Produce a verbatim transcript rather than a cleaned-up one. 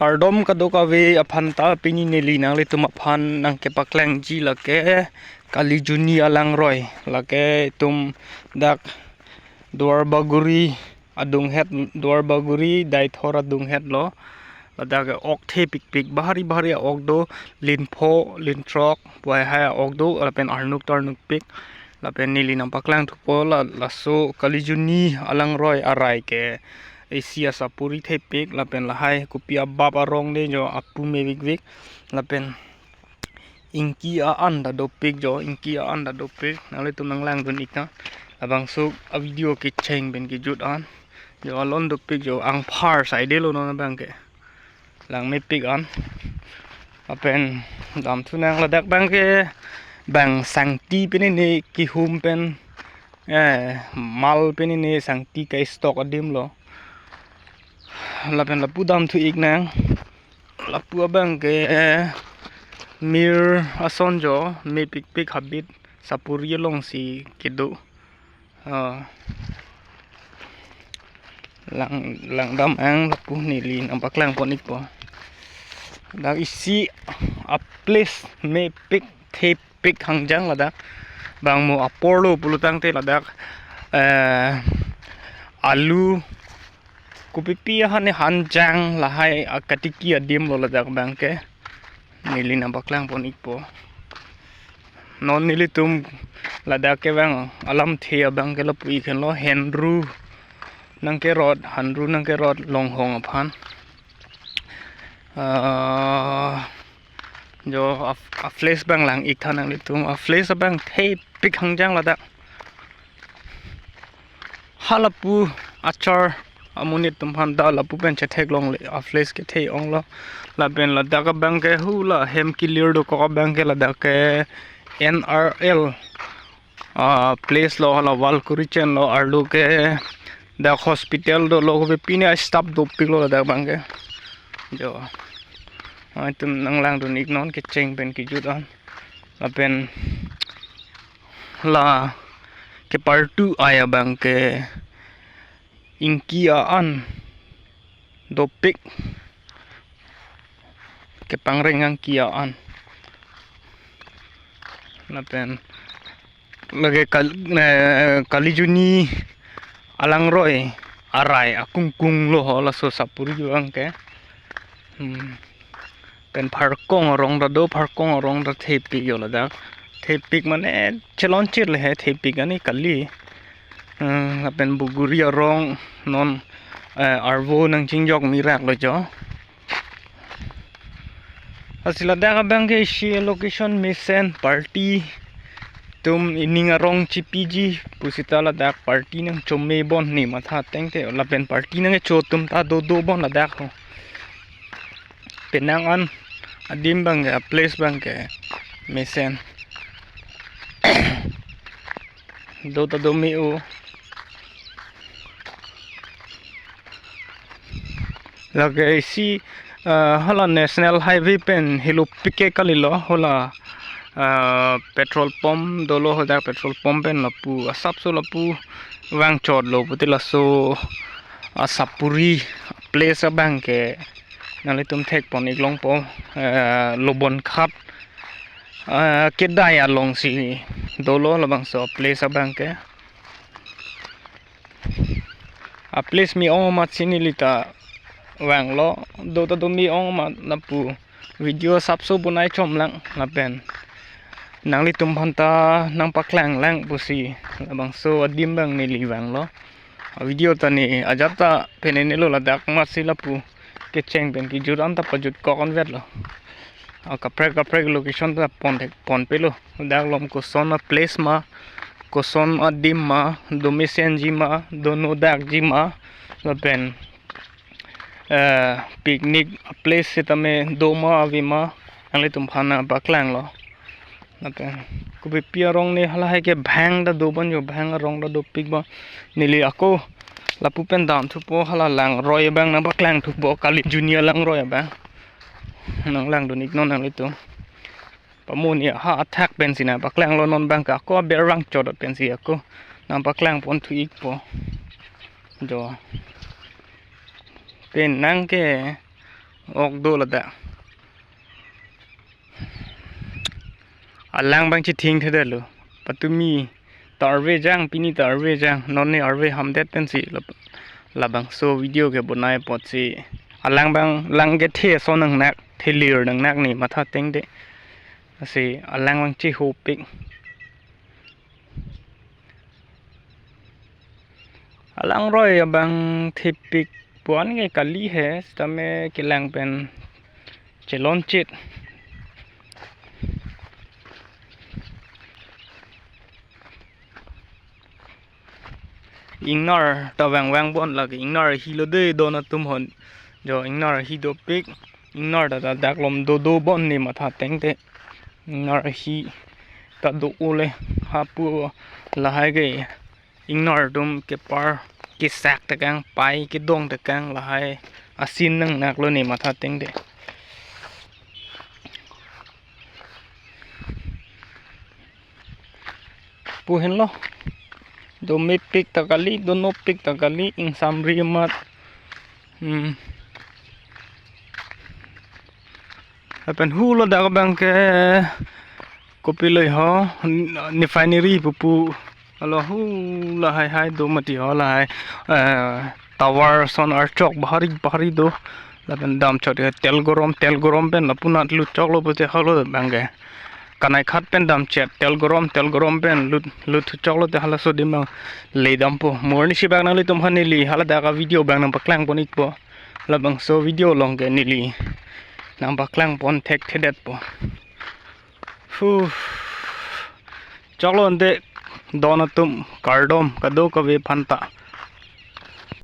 Kardom kadokave aphan ta pini neli nanglitum aphan nangkepaklangji lake Kalijuni alangroi, lake itum dak Duarbagori adunghet, Duarbagori Deithor adunghet lo. Ladak ok thepikpik, bahari bahari ok do, lin pho, lin throk, puhai hai ok do, lapen arnuk tarnukpik. Lapen neli nangpaklang thupo la, laso Kalijuni alangroi arai ke isi asapuri thepik, lapen lahai kopi abap arong de jo apu me vikvik, lapen ingki a-an ta dopik jo, ingki a-an ta dopik, nanglitum nanglangdun ik na. Labangso avideo kecheng pen kejut an jo, alon dopik jo, angphar side lo non abang ke. Lang mepik an. Lapen damthu nang, ladak abang ke bang sangti pen ini kihum pen, eh, mal pen ini sangti ke stock adim lo. Lapen lapu damthu ik nang. Lapu abang ke, eh, mir ason jo, mepikpik habit sapuri alongsi kedo. Ah, lang, langdam ang lapu, neli nangpaklang pon ikpo. Dak isi a-place mepik thepik hangjang ladak. Bang mo apor lo pulotangte ladak, eh, alu kopipi ahan ne hanjang lahai akatiki adim lo ladak abang ke. Neli nangpaklang pon ikpo. Non nelitum ladak ke bang alamthe abang ke lapu ik henlo, henru nangkerot, henru nangkerot longhong aphan. Ah, jo a, a-place abang lang ik tha nanglitum, a-place abang thepik hangjang ladak. Halapu achar amonit atum aphan ta lapu pen chetheklongle, a-place kethe onglo. Lapen ladak abang ke hula hem kilir dokok abang ke ladak ke N R L, ah, place lo, hala wall kuri chen lo, arlo ke dak hospital dolo, kopipi ne staff dopik lo ladak abang ke. Jo. Ah, itum nanglangdun ik non kecheng pen kejut an. Lapen la kepartu ai abang ke ingki a-an dopik, kepangreng angki a-an. Lapen lake Kal-, eh, Kalijuni alangroi arai akungkung lo ho laso sapuri abang ke. Hmm. Pen pharkong arong ta do, pharkong arong ta thepik jo ladak. Thepik mane chelonchir le he thepik ani kali. Hmm, lapen buguri arong non, eh, arvo nangchingjok mirak lo jo. Lasi ladak abang ke isi location mesen, party atum ining arong chipiji pusita ladak party nangchome bon ne matha tengte, lapen party nangkecho atum ta dodo bon ladak ho. Penang an adim abang ke, a-place abang ke mesen. Do ta do me-o. Lake isi, ah, hala National Highway pen helo pike kalilo, hala, ah, petrol pump dolo, hodak petrol pump pen lapu asapso lapu vangchot lo pute laso asapuri place abang ke nanglitum thekpon iklongpo, eh, Lobon Ghat, eh, kedai alongsi dolo labangso place abang ke. A-place me-ong amat si neli ta vanglo, do ta do me-ong amat lapu video asapso bonai chomlang lapen nanglitum aphan ta nangpaklanglang pusi labangso adim abang neli vanglo. A-video ta ne ajat ta phenenelo, ladak amat si lapu kecheng pen kejut an ta pajutkok anvet lo. A, kaprek kaprek location ta pon thek, pon pelo. Dak along koson a-place ma, koson adim ma, do mesenji ma, do nodakji ma, lapen, eh, picnic a-place sitame do ma ave ma, nanglitum aphan nangpaklanglo. Lapen kopipi arong ne, halahai ke bhang ta do bon jo, bhang arong ta dopik bon. Neli ako lapu pen damthupo, hala langroi abang nangpaklang thupo, Kalijuni alangroi abang. Nanglangdun iknon nanglitum. Pamoni ha athak pensi nangpaklanglo, non abang ke ako aber vangchot pensi ako nangpaklang pon thu ikpo. Jo. Penang ke Ok do ladak. Alang abang chithing thedetlo. Patumi ta arve jang, pini ta arve jang, non ne arve hamdet pensi lab-, labangso video ke bonai apotsi alang abang lang kethe ason nangnak, thelir nangnak ne matha tengde. Lasi alang abang chihopik. Alang roi abang thepik puan ke kali he, sitame kelang pen chelonchit. Ingnar ta vangvang bon lake, ingnar hilo de don atum hon. Jo ingnar hi dopik, ingnar ta ta dak lom dodo bon ne matha tengte. Ingnar hi ta do ole hapu lahai ke ingnar atum kepar kesak tekang, pai kedong tekang lahai asin nangnaklo ne matha tengte. Pu henlo. Domepik ta kali, donopik ta kali, ingsamri amat. Hmm. Lapen hulo dak abang ke kopiloi ho, n-, niphai niri pupu. Alo hu lahai hai do mati ho lahai. Eh, tower ason archok bahari bahari do. Lapen damchot ke tel gorom, tel gorom pen lapunat lut choklo pute halo abang ke. Kanai khat pen damchot, tel gorom, tel gorom pen lut, lut choklo te halaso adim abang le dampo. Mo arnisi bak nanglitum aphan neli haladak a-video abang nangpaklang pon-ikpo. Labangso video along ke neli nangpaklang pon thekthedetpo. Hu. Choklo ante don atum kardom kadokave aphanta.